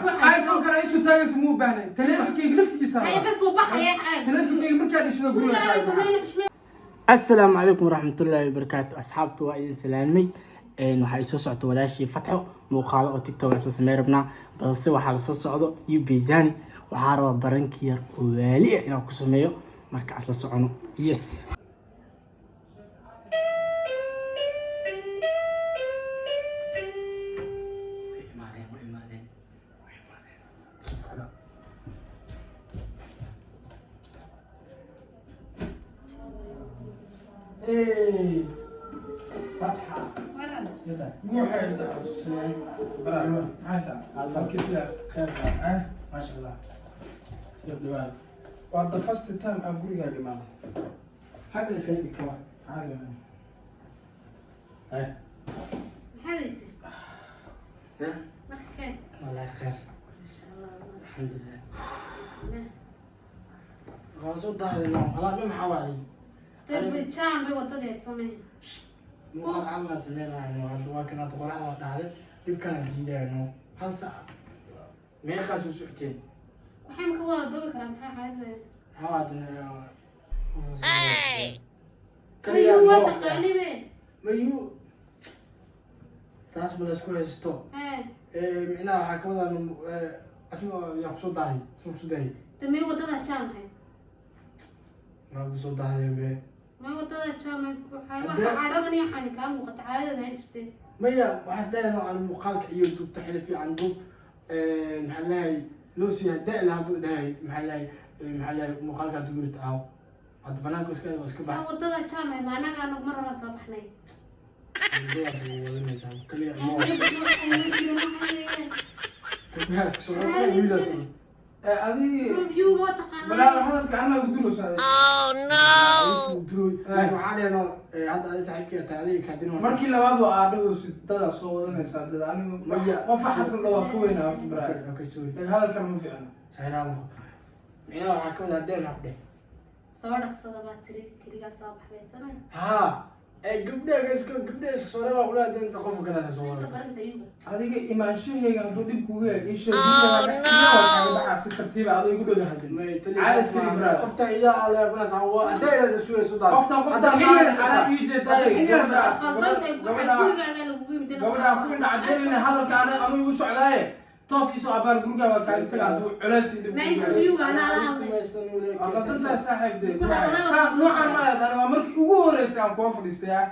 Bax. iPhone kana isu taagaysa muu baahnay. Taleefankayga laftigiisa Ay, rabaa. bas uu baxaya. Taleefankayga markaa dhishada guriga Gurigaaga kaaga baxa. tumayna xushmeen. Asalaamu calaykum waraxmatullaahi wabarakaatu. Asxaabtu waa idin salaamay. Waxaa isoo socota walaashii Fatxo, muuqaalo oo TikTok aan soo samey rabnaa, balse waxaa lasoo socdo Yubezani. Waxaa rabaa baranki yar oo waali ah inaan ku sameeyo. Marka asla socono. Yes. Way imaadeen, way imaadeen, way imaadeen. Isla socda. Hey, Fatxa. Yada. Guuxayda. Baraa. Maxay saa? Halkiisa. Khair. Eh? Maasha Allah. Soo dhawaad. Waa the first time aan gurigaaga imaado. Xagga la iskaga dhig kawa. Caadi maaha. Hey. Maxaad haysay? Eh? Marka keen. Wallahi khair. Masha Allah. Alxamdulillah. Waa soo daahday no. Ala nin maxaa waayay? Dad jam bay wadadeed soo maahan. Muuqaal camal sameynayno. Hadda waa kanaad qoraxda dhacday. Dhibkana diidayno. Hal saac. Meeqaa soo socoteen? Waxay ma ka wada duubi karaa, maxaa caadi weyn? Maxaa waadna? Ayuu waa taqaani be. Mayu. Taas ma la isku haysto. Ee, Micnaha waxaa ka wadaa asma yaa kusoo daahay, asma kusoo daahay. Damee wadada jam ahayd. Waa kusoo daahay be. Ma wadada jam ahayd, waxay Haddee- waxa cadhadan iyo xani kaa muuqata caadada hayn jirtay. Maya, waxaas dhahay aan muuqaalka iyo duubta xili fiican duub. Maxaa leeyahay, loo siiya da-la hadduu dhahay, maxaa leeyahay muuqaalka hadduu wirid aho hadda banaanka iska Ma bax. wadada jam ahayd, ma annaga anagu mar hore soo baxnay. Wadadaas waa wadanaysaa kaliya ma gabdhahaas kasoo wiilaas. Eh, adii Yuuga waa taqaanaa. Balaa hadalka anaa ugu duraysaa. Duroy, laakiin waxaa dhehno hadda adi saaxiibkii tahay, adiga kaadin. Markii labaad waa aadhagoosid dadaa soo wadanaysaa dad anigu. Maya. Qof xasan dha waa ka weynaa horta baraa. Okay, okay, sorry. Dhaga hadalkan ma fiicna. Xeeraan micnaha waxaa ka wada hadeen maxaa ku dheh. Soo dhaqsada baa tiri, keligaa soo baxday samay. Haa, gabdhaha iska soo reebaa kula deenta qofka kale soo Inta wadata. baranaysa yuuga. Adiga imaanshahayga hadduu dhib kugu yahay ii sheeg, guriga waa kaaga baxaa si tartiiba adoo igu dhaga hadin. Caadi iska dhig baraad. Qofta idaa alle banas waa adeeda sugayso daa. Qoftan qoftan anaa ii jeedaaye. Khaldantay waxay Gabadha gurigaaga lagugu yimid. Gabadha ku indha cadeynayna hadalka ana anu igu socdaaye, toos iisoo abaar, gurigaa waa kaaga taga hadduu culays iyo dhib Ma kugu isu yahay. yuuga anaa la hadlay. Waa qaldantahay saaxiib dee. Saa noocan ma ahayd, ana waa markii ugu horeysay aan kuwa fadhiistay ah.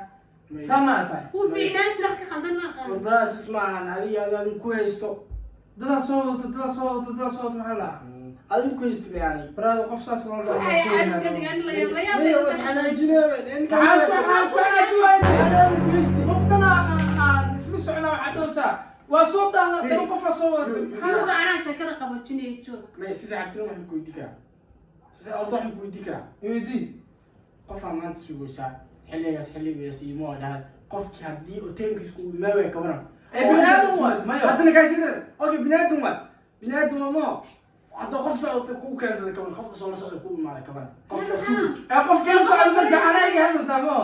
Saa ma tahay. Wuu fiicnaan jira, wax ka khaldan ma aqaan. Warbrasis maahan, adiga adaan ku haysto. Dadaa soo wadato, dadaa soo wadato, dadaa soo wadato, maxaa la Adin ku haysto yani. baraada qof saas loo Waxay caadi ka dhigaan la yaab la yaab. Maya, was xanaajinaa. Maxaa isku xanaajiwaayde? Adaan ku haysto. Qof dhan aan isla soconaa waxaad dhowsaa waa soo daahda, dana qofaa soo wadatay. Yuuga anaa sheekada qaboojinaya, joog. Maya, si saaxiibtinimo waxaan ku weydii karaa, si horta waxaan ku weydii karaa. Iweydii. Qofaa maanta sugaysaa xilligaas xilligaas iyo ma dhahay qofkii haddii oo timekiisa uu imaawaya kabaran. Ee, bini'aadam waay, maya. Haddana kaasi daran. Okay, bini'aadam waay, bini'aadam waa mo hadda qof socota kuu keensada kaban, qofka soo la socda kuu imaada kaban, qofka sugaysa. Ee, qofkii la socda marka anaa iga hadlaysaa ma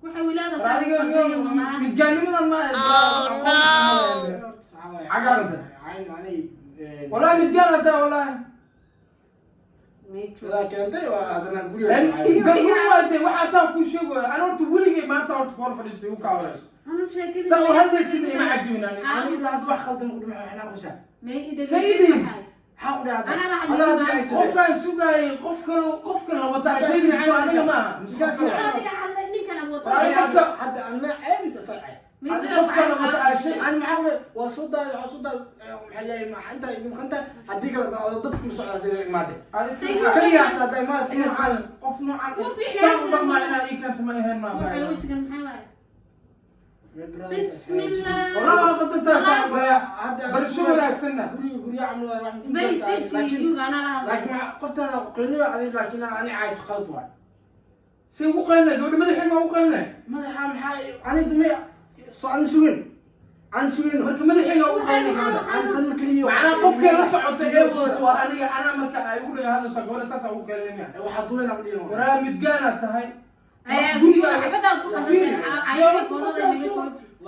Waxay wilaada War adiga tahay khaldan wallahi. midgaanimadan ma Xaggaa qaldan. Cayn ani. Wallahi midgaan hataa wallahi. Meejo. Wadaa keentay waa haddana guriga. Garun waatay waxaa taa kuu sheegayo ana horta weligay maanta horta kuhor fadhiistay igu kaawanayso. Anu sheekada. Sa u hadlaysid ima cajibin ani. Aniga hadda wax khaldan ku dhimay waxna qusaa. Ma i Sayidi. Maxaa ku dhacday? Anaa la hadlay. Adaa hadda haysa. Qofkaan sugaayay, qof kale, qof kale la wataa sheegaysa soo aniga maaha. Mise qof kale. Adiga hadlay ninkan aad War wadato. adiga qofka Hadda aan ma ceyn sasay. Adiga qofka la wata aa sheeg. Aan maxaa ku dhacday? Waa soo daay, waa soo daay, maxaa leeyahay, ma inta igu maqanta haddii kale dad dadku ma socdaa sida imaade. Adi Sayidi. fiican. Kaliya hataa hadaa imaade Qof noocan, qof noocan Wuu fiicnaan saa u jiray. dhaqmaa inaa ii keento ma ahayn ma Waxay baa. wejigan maxaa waaye? Bismillah. Wallahi waa qadantaa saaxiib. Hadda Barasho wanaagsanna. Guriga gurya camal waa wax Ma istaji yuuga anaa la hadlay. laakiin qoftan qiimo adig, laakiin ani cays qalad waay. Si ugu qaynay gabadha madaxii ma ugu qaynay. Madaxa maxaa ani dame soo aan sugin, aan sugin. Marka madaxayga ugu qaynay gabadha. Aan tan ma kaliya. Macnaa qofkay la socotay ee wadato waa aniga, anaa marka ay ugu dhaga hadlayso gabadha saas ugu qaylinaya. Waxaa duulayna ma dhihin. Waraa midgaanaad tahay. Ee, Gurigaaga- xabadaad ku Fiiri, khasabtay. yaa horta qofkaan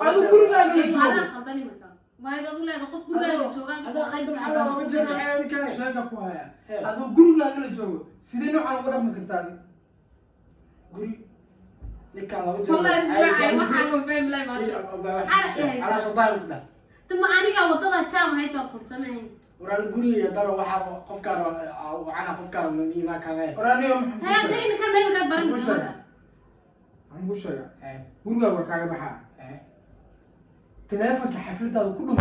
adigu gurigaaga la joogo. Anaa khaldan imika. Waay baad u leedahay qof gurigaaga joogaan. Adaa qaldan, maxaa looga jeeda ninkan? Sheega ku haya. He. Adoo gurigaaga la joogo, sidee noocan uga dhaqmi kartaa adi? Guri ninkan laba jeer. Wallahi waxay waxaan ma fahmi lahay maanta. Calaa shadaan ku dhah. Tuma aniga wadada jaam ahayd baan kursanahay. Waraan guriga daro waxaa qofkaan wacana, qofkaan ma kale. War aniga maxaan kuu Hay hadda sheegaa? iminkan meel kaad Maxaan kuu baranaysa sheegaa? marka. Maxaan kuu sheegaa? Gurigaaga waa kaaga baxaa. Taleefanka xafladaada ku dhum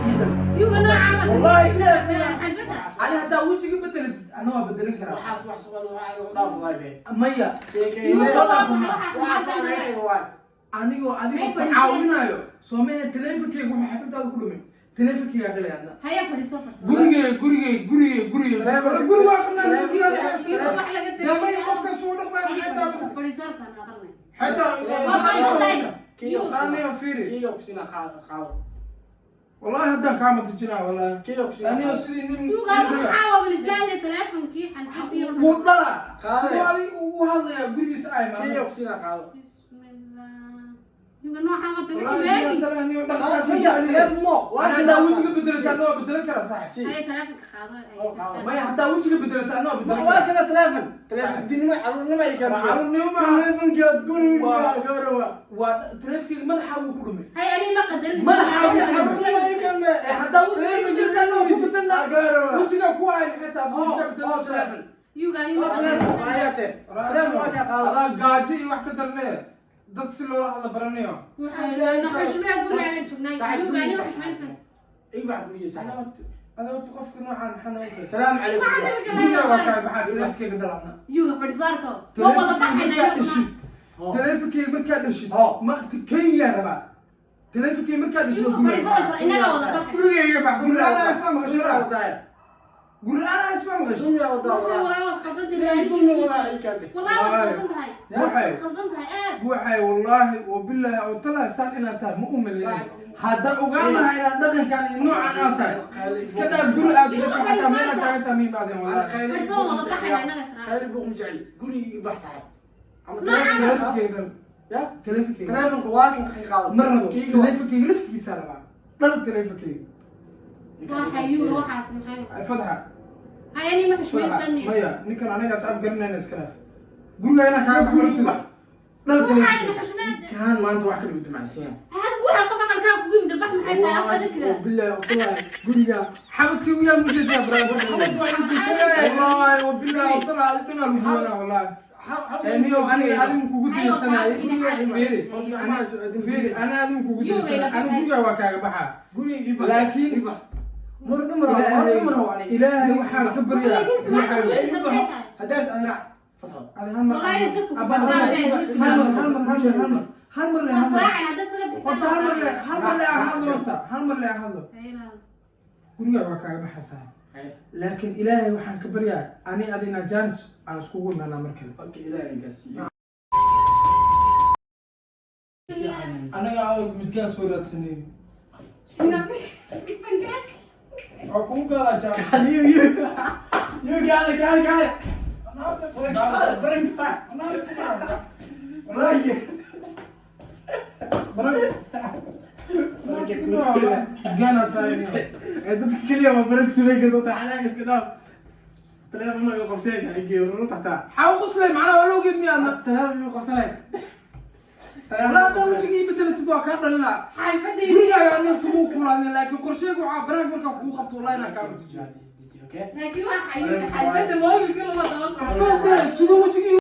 iidan. Yuga noocaa ma Wallahi billahi. Xalfada. Ani haddaa wejiga bedelatid, ana waa bedelin karaa. Waxaas wax suqada waxaa lagu dhaaf waay be. Maya. Sheekay. Igu soo dhaafo. Waxaas wax laga dhigo waay. Anigoo adigoo Hay ku fadhiisay. caawinayo soomehe, taleefankeyga wuxuu xafladaada ku dhumay, taleefankeyga dhalay adna. Haya, fadhiiso, fadhiiso. Gurigey, gurigey, gurigey, gurigey. Guri waa qabnaa. Yuga wax laga Damay qofka soo dhaqmaya Haya, maxay tahay? fadhiiso, fadhiiso, hortaan hadalnay. Xataa Waa fadhiistay. aniga fiiri. Kiyo kusina qaado qaado. Wallahi haddaan kaa matajinaa, wallahi. Kiyo kusina. Aniga sidii nin Yuga maxaa waa balislaada teleefonkii xalfadii. Wuu dhalaa. Qaadaya. Sidoo adiga uu hadlayaa gurigiisa ay Kiyo maamo. kusina qaado. Bismillah. Yuga noocaa ma tahay Wallahi waagi. billahi aniga dhaqankaas ma Maya, jecli. telefoon mo. Ana haddaa wejiga bedelata, anna waa bedelan karaa, saaxib. Haya, teleefonka qaado. Oo, qaado. Maya, haddaa wejiga bedelata, anna waa bedelan Waa karaa. kana telefoon. Telefoon dinimo carruurnimo ay ka. Carruurnimo maaha. Telefoonkeed guriga garowa. Waa taleefankeyga madaxa wuu ku dhumay. Haya, aniga ma qadarin. Madaxa wuu ku Carruurnimo ay ka me. Ee, haddaa wejiga bedelata, anna waa ku bedelnaa. Garowa. Wejiga ku hay maxay tahay? Wejiga bedelaa, saaxib. Telefoon. Yuga aniga ma Telefoon qadarin. ayaate. Telefoon waa ka qaado. Adaa gaajo iyo wax ka darnee, dad si loola hadla baranayo. Xushmee gurigaaga joognaa. Yuga aniga xushmayntan. Ii bax guriga saaxiib. Adaa horta qofka noocaan maxaa nooga keenay? Salaam calaykum. Guriga waa kaaga baxaa, taleefankeyga dhalana. Yuga fadhiisaarto. Ma wada Taleefankeyga baxayna. markaa dhashid, taleefankeyga markaa dhashid, ma kenya rabaa taleefankeyga markaa dhashid. Yuga fadhiiso, inaga wada baxay. Gurigayga bax, guri la-aan isma maqasho. Dunya wadaaya. Guri la-aan isma maqasho. Dunya wadaa. Wallahi waad khaldan tahay. Dunya wadaa ay kaante. Wallahi waad khaldan tahay. Waxay Waad khaldan tahay aad. Waxay wallaahi wabilaahi oo talahi saan inaad tahay ma u maleynay. Hadda ogaan lahaa inaad dhaqankan iyo noocan aad tahay, iska dhaaf guri aad uga xataa meelaad taagan tahay miin baadeen wallahi. Fadhiiso, wada baxayna inaga israa. Khayli buuq ma jecli. Guriga ii bax saaxiib. Ama Taleefankeyga dhan. Ya? Taleefankeyga. Telefoonka waa kan ka qaado. Ma rabo. Kiiga. Taleefankeyga laftigiisa rabaa, dhal taleefankeyga. Waxa yuga waxaas maxay? Fadxa. Haya, aniga ma Fadxa. xushmaysan miya? Maya, ninkan anigaas afgarinayna, iska dhaaf. Guriga inaan kaaga baxo hortida, dhal Waxaa ina taleefankeyga. xushmeed. Kan maanta wax kale u damacsan. Hada waxa qof aqalkaa kugu yimid bax maxay tahay afka kale. Billahi wallahi guriga. Xabadkii uyaa mujeedaa Xabad waxaan ku sheegay. Wallahi wabillahi watala adi dhanaa lagu duwanaa wallahi. Niyo aniga adigu kugu diyarsanayay. Fiiri, fiiri, ana adigu kugu diyarsanay, anigu guriga waa kaaga baxaa. Guriga ii bax. Laakiin Ii bax. Mar dhumar Ilaahay, mar dhumar. Ilaahay waxaan ka baryaa waxay Haddaad adrac fatxo. Adi hal mar. Wallahi dadku ku Abba, hal mar, hal mar, hal mar, hal mar, hal mar, hal mar le, hal mar. Wasraacina dad saga bixisaan. Horta hal mar le, hal mar le aan hadlo, horta hal mar le aan hadlo. Guriga waa kaaga baxaysaa, laakiin Ilaahay waxaan ka baryaa ani adina jaanis aan iskugu imaanaa mar kale. Okay, Ilaahay gaarsiiyo. Anaga awg midkaan soo raadsanay waa kugu gaalaa jaanis. You you you gaale gaale gaale. Baranka. Wallahi. Baranka kuskila. Midgaanaa tahay. Dadka kaliya ma barank samay karto taxalaa iska dhaaf. Telefoon ma qabsanaysa xigii urur taxta. Maxaa u qoslay? Macnaha waa la ogeed miyaadna? Telefoon ma qabsanay. Walaa haddaa wejiga ii bedelatid waa kaa dhalinaa. Gurigaaga aniga tugu kulaanay, laakiin qorsheygu waxaa banaanka markaan kugu qabto wallahi inaan kaa matijiyo. Okay. Laakiin waxa yuga xalfada moobilka lama daba Of course, siduu wejigii.